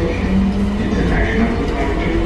International departure.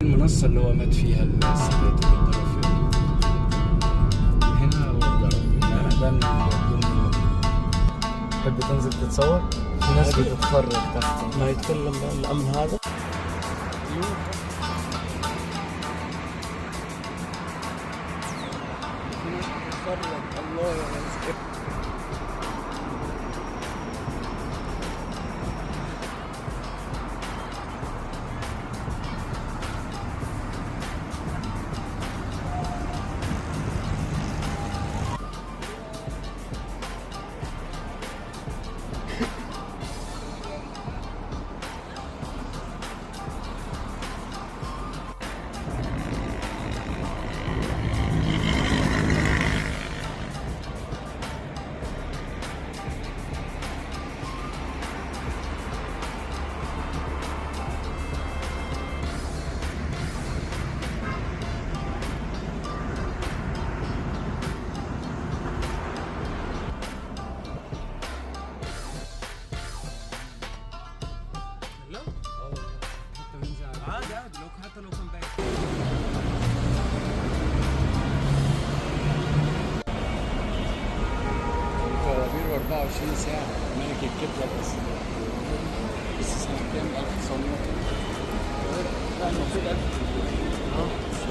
المنصة اللي هو مات فيها السادات اللي اتضرب فيها هنا، هو اتضرب ده من ضمن. تحب تنزل تتصور؟ في ناس بتتفرج تحت. ما يتكلم الامن هذا. في ناس بتتفرج، الله يا ناس. لا حتى بينزل عادي عادي، لو حتى لو كان بعيد. طوابير 24 ساعة، ملك الكتلة. بس بس سنة كام؟ 1900؟ لا، المفروض 1900.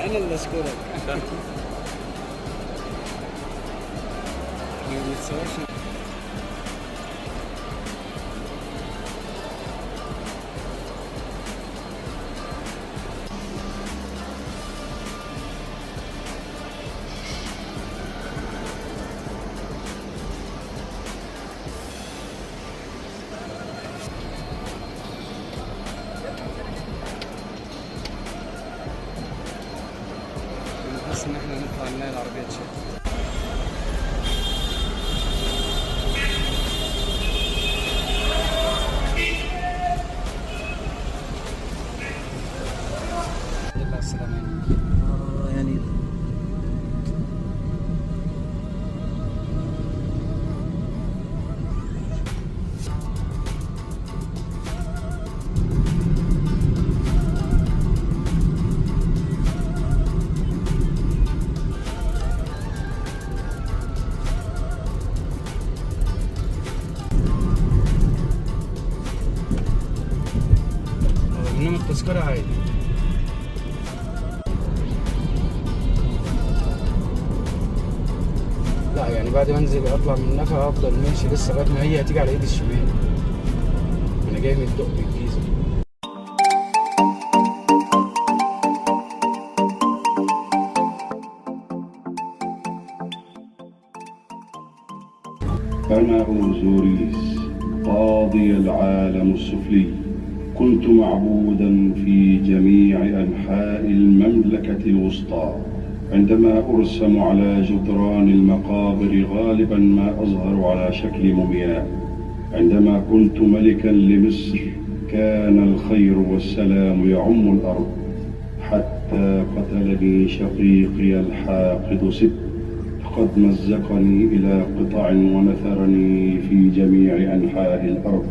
ده انا اللي اشكرك. احنا ما بنتصورش. انا حاسس ان احنا هنطلع نلاقي العربية اتشالت. الحمد لله على السلامة يا نيل. اه يعني. انما التذكرة عادي. لا يعني بعد ما انزل اطلع من النفق افضل ماشي لسه لغاية ما هي هتيجي على ايدي الشمال. انا جاي من الدقي الجيزة. أنا أوزوريس قاضي العالم السفلي، كنت معبودا في جميع أنحاء المملكة الوسطى. عندما أرسم على جدران المقابر غالبا ما أظهر على شكل مومياء. عندما كنت ملكا لمصر كان الخير والسلام يعم الأرض، حتى قتلني شقيقي الحاقد ست، فقد مزقني إلى قطع ونثرني في جميع أنحاء الأرض.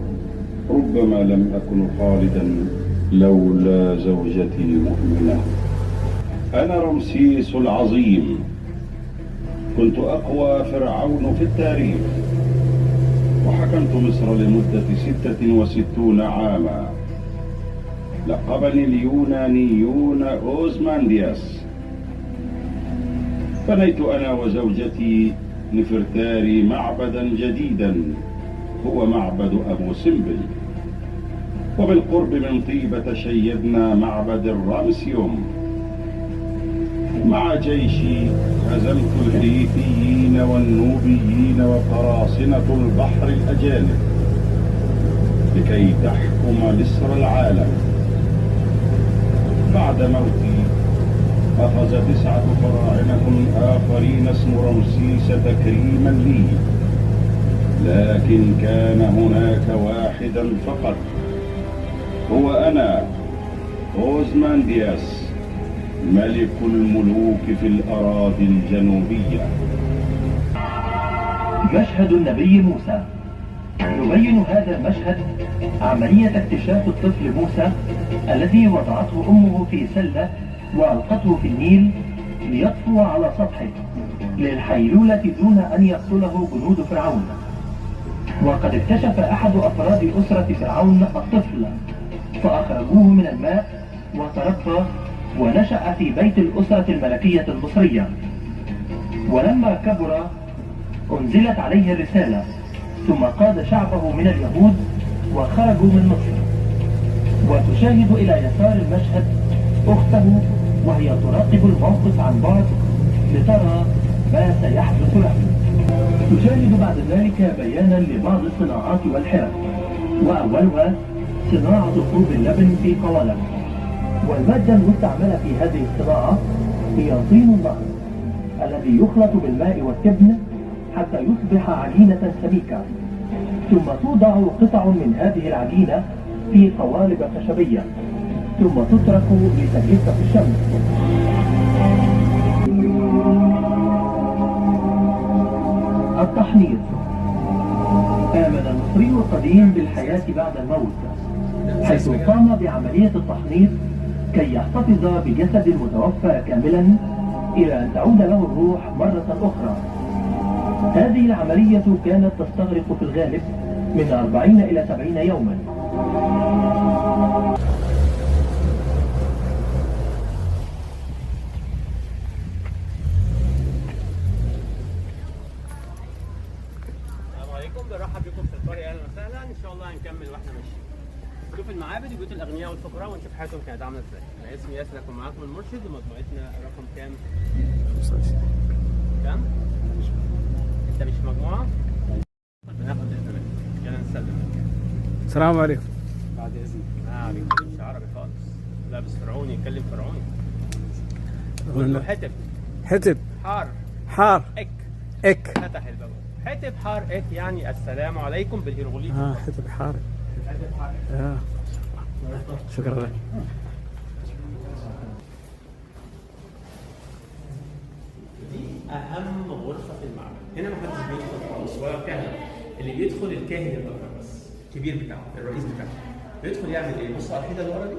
ربما لم أكن خالدا لولا زوجتي مؤمنة. أنا رمسيس العظيم، كنت أقوى فرعون في التاريخ، وحكمت مصر لمدة 66 عاما. لقبني اليونانيون أوزماندياس. بنيت أنا وزوجتي نفرتاري معبدا جديدا هو معبد أبو سمبل، وبالقرب من طيبة شيدنا معبد الرامسيوم. مع جيشي هزمت الحيثيين والنوبيين وقراصنة البحر الأجانب لكي تحكم مصر العالم. بعد موتي أخذ 9 فراعنة آخرين اسم رمسيس تكريما لي، لكن كان هناك واحدا فقط، هو أنا أوزماندياس، ملك الملوك في الأراضي الجنوبية. مشهد النبي موسى. يبين هذا المشهد عملية اكتشاف الطفل موسى الذي وضعته أمه في سلة وألقته في النيل ليطفو على سطحه للحيلولة دون أن يقتله جنود فرعون. وقد اكتشف أحد أفراد أسرة فرعون الطفل فأخرجوه من الماء وتربى ونشأ في بيت الأسرة الملكية المصرية. ولما كبر أنزلت عليه الرسالة، ثم قاد شعبه من اليهود وخرجوا من مصر. وتشاهد إلى يسار المشهد أخته وهي تراقب الموقف عن بعد لترى ما سيحدث له. تشاهد بعد ذلك بيانا لبعض الصناعات والحرف، وأولها صناعة طوب اللبن في قوالب. والمادة المستعملة في هذه الصناعة هي طين النهر الذي يخلط بالماء والتبن حتى يصبح عجينة سميكة، ثم توضع قطع من هذه العجينة في قوالب خشبية، ثم تترك لتجف في الشمس. التحنيط. آمن المصري القديم بالحياة بعد الموت، حيث قام بعملية التحنيط كي يحتفظ بجسد المتوفى كاملا إلى أن تعود له الروح مرة أخرى. هذه العملية كانت تستغرق في الغالب من 40 إلى 70 يوما. برحب بكم في القرية، اهلا وسهلا. ان شاء الله هنكمل واحنا ماشيين. نشوف المعابد وبيوت الاغنياء والفقراء ونشوف حياتهم كانت عامله ازاي. انا اسمي ياسر، اكون معاكم المرشد، ومجموعتنا رقم كام؟ 25. كام؟ انت مش في مجموعة؟ بناخد اذن، يلا نسلم. السلام عليكم. بعد اذنك. ما بيتكلمش عربي خالص، لابس فرعوني، يتكلم فرعوني. قول له حتب. حتب. حار. حار. اك. اك. فتح الباب. حتب حار اك يعني السلام عليكم بالهيروغليفي. حتب حار. حتب حار. شكرا لك. دي اهم غرفة في المعبد. هنا ما حدش بيدخل خالص ولا كاهن. اللي بيدخل الكاهن الاكبر بس، الكبير بتاعه، الرئيس بتاعه. بيدخل يعمل ايه؟ بص على الحيطة اللي ورا دي،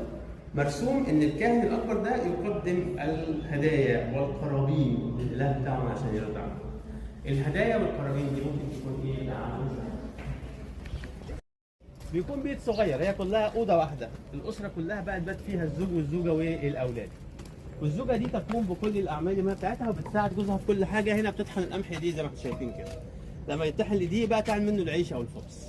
مرسوم ان الكاهن الاكبر ده يقدم الهدايا والقرابين للاله بتاعهم عشان يرضى عنه. الهدايا والقرابين دي ممكن تكون ايه؟ نعم. بيكون بيت صغير، هي كلها اوضة واحدة، الاسرة كلها بقى تبات فيها الزوج والزوجة والاولاد. والزوجة دي تقوم بكل الاعمال المالية بتاعتها وبتساعد جوزها في كل حاجة. هنا بتطحن القمح دي زي ما احنا شايفين كده. لما يطحن دي بقى تعمل منه العيش او الخبز.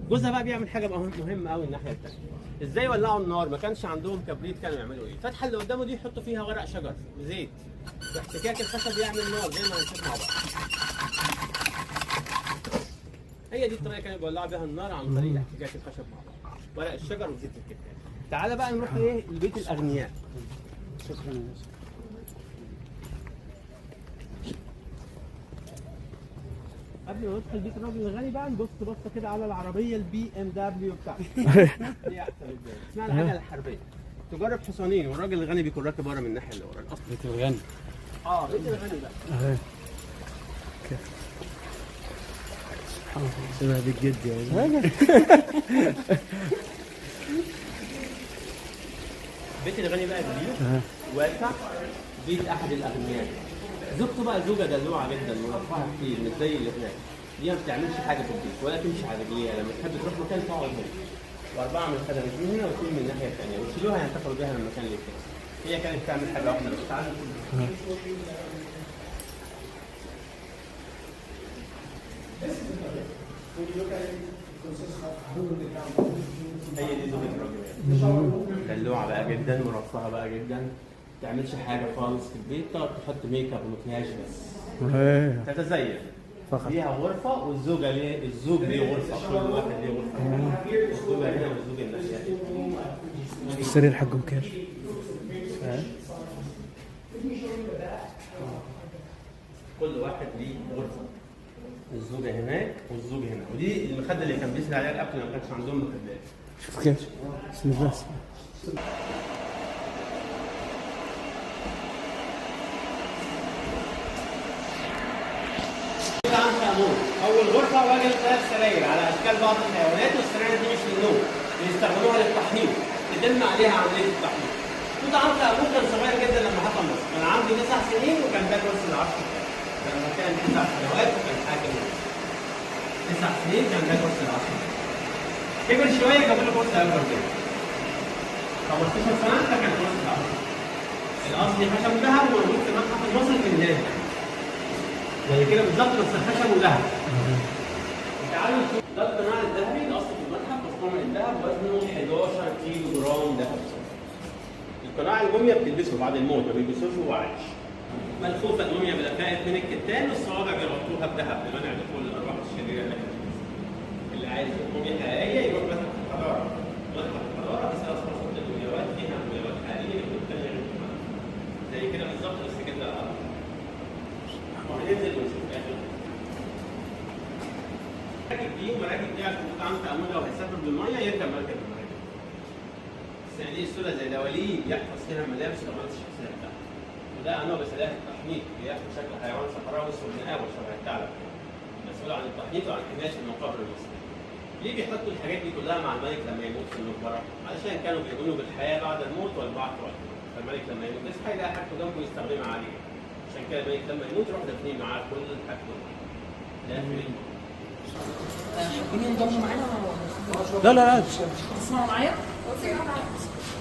جوزها بقى بيعمل حاجة بقى مهمة قوي الناحية الثانية. ازاي ولعوا النار؟ ما كانش عندهم كبريت، كانوا يعملوا ايه؟ الفتحة اللي قدامه دي يحطوا فيها ورق شجر وزيت، واحتكاك الخشب يعمل نار زي ما هنشوف مع بعض. هي دي الطريقة كانوا بيولعوا بيها النار، عن طريق احتكاك الخشب مع بعض، ورق الشجر وزيت الكتان. تعالى بقى نروح ايه؟ لبيت الاغنياء. شكرا يا باشا. قبل ما ندخل بيت الراجل الغني بقى نبص بصة كده على العربية ال BMW بتاعته. دي احسن الدنيا، اسمها العجلة الحربية. تجرب حصانين، والراجل الغني بيكون راكب ورا من الناحية اللي ورا الاصل. بيت الغني. بيت الغني بقى. كيف؟ سبحان الله. شبه بيت جدي والله. بيت الغني بقى كبير واسع، بيت احد الاغنياء. زوجته بقى زوجه دلوعه جدا، مرفهه كتير، مش زي اللي هناك. دي ما بتعملش حاجة في البيت ولا تمشي على رجليها، لما تحب تروح مكان تقعد هنا. واربعة من الخدم، اثنين هنا واثنين من الناحية الثانية، ويشيلوها ينتقلوا بيها من مكان للتاني. هي كانت تعمل حاجة واحدة بس. تعالى هي دي زوجة الراجل، دلوعة بقى جدا، مرفهة بقى جدا، ما تعملش حاجة خالص في البيت، تقعد تحط make up ومكياج بس، تتزين فقط. ليها غرفة، والزوجة ليه، الزوج ليه غرفة، كل واحد ليه غرفة. الزوجة هنا والزوج الناحية. السرير حقهم كيف؟ كل واحد ليه غرفة. الزوجة هناك والزوج هنا، ودي المخدة اللي كان بيسند عليها الأكل، ما كانش عندهم مخدات. شوف كيف؟ بسم الله. أول غرفة وجدوا 3 سراير على أشكال بعض الحيوانات، والسراير دي مش للنوم، بيستخدموها للتحنيط، تتم عليها عملية التحنيط. توت عنخ آمون كان صغير جدا لما حكم مصر، كان عنده 9 سنين وكان ده كرسي العرش بتاعه. لما كان 9 سنوات وكان حاكم مصر. 9 سنين كان ده كرسي العرش بتاعه. كبر شوية جابوا له كرسي أكبر كده. 15 سنة فكان كرسي العرش. الأصلي خشب وذهب وموجود في المتحف المصري في النادي. زي كده بالظبط بس خشب وذهب. تعالوا نشوف ده القناع الذهبي الاصلي في المتحف، مصنوع من الذهب وزنه 11 كيلو جرام ذهب صافي. القناع الموميا بتلبسه بعد الموت، ما بيلبسوش وهو عايش. ملفوفه الموميا بلفائف من الكتان، والصوابع بيغطوها بذهب لمنع دخول الارواح الشريرة الى الجسم. اللي عايز يشوف موميا حقيقية يروح متحف الحضارة. متحف الحضارة في سنة 6 مومياوات، فيها مومياوات حقيقية ومختلفة زي كده بالظبط بس كده اقل. وهننزل ونشوف اخر مراكب دي، ومراكب دي عشان توت عنخ امون لو هيسافر بالمية يركب مركب المراكب. الصناديق السوداء زي دواليب يحفظ فيها الملابس والأمانات الشخصية بتاعته. وده نوع بسلاح التحنيط، بيحمل شكل حيوان صحراوي اسمه النقاوة شبه الثعلب كده. مسؤول عن التحنيط وعن حماية المقابر المصرية. ليه بيحطوا الحاجات دي كلها مع الملك لما يموت في المقبرة؟ علشان كانوا بيؤمنوا بالحياة بعد الموت والبعث والخلود. فالملك لما يموت يصحى يلاقي حاجته جنبه يستخدمها عليه. عشان كده الملك لما يموت يروح دافنين معاه كل حاجته. ده في المقبرة. حابين ينضموا معانا؟ لا لا لا، تسمعوا معايا؟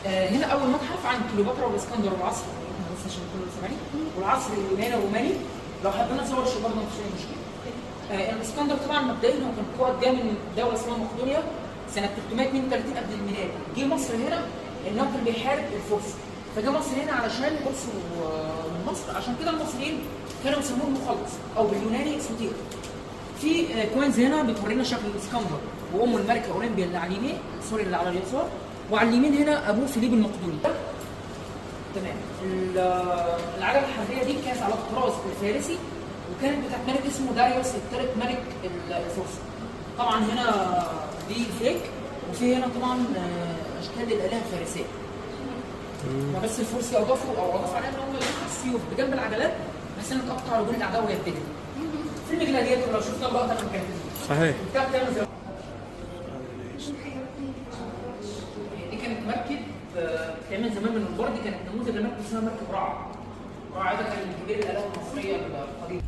هنا اول متحف عن كليوباترا والاسكندر والعصر، بس عشان كله سامعين، والعصر اليوناني الروماني. لو حابين نصور شيء برضه مفيش اي مشكلة. الاسكندر طبعا مبدئيا هو كان قائد جاي من دولة اسمها مقدونيا سنة 332 قبل الميلاد، جه مصر هنا ان هو كان بيحارب الفرس، فجه مصر هنا علشان الفرس من مصر، عشان كده المصريين كانوا بيسموه المخلص او باليوناني سوتير. في coins هنا بتورينا شكل الاسكندر وامه الملكة اولمبيا اللي على اليمين، sorry اللي على اليسار، وعلى اليمين هنا ابوه فيليب المقدوني. تمام. العجلة الحربية دي كانت على الطراز الفارسي، وكانت بتاعت ملك اسمه داريوس الثالث ملك الفرس. طبعا هنا دي fake، وفي هنا طبعا اشكال للالهه الفارسية. ما بس الفرسي اضافوا او اضافوا عليها ان هم يحطوا السيوف بجنب العجلات بحيث انها تقطع رجول الاعداء وهي بتجري. فيلم جلاديتور لو شفنا اللقطة لما كانت صحيح. بتاع بتعمل زي دي كانت مركب بتتعمل زمان من البرد، كانت نموذج لمركب اسمها مركب رعد. رعد ده كان من كبير الالهة المصرية القديمة.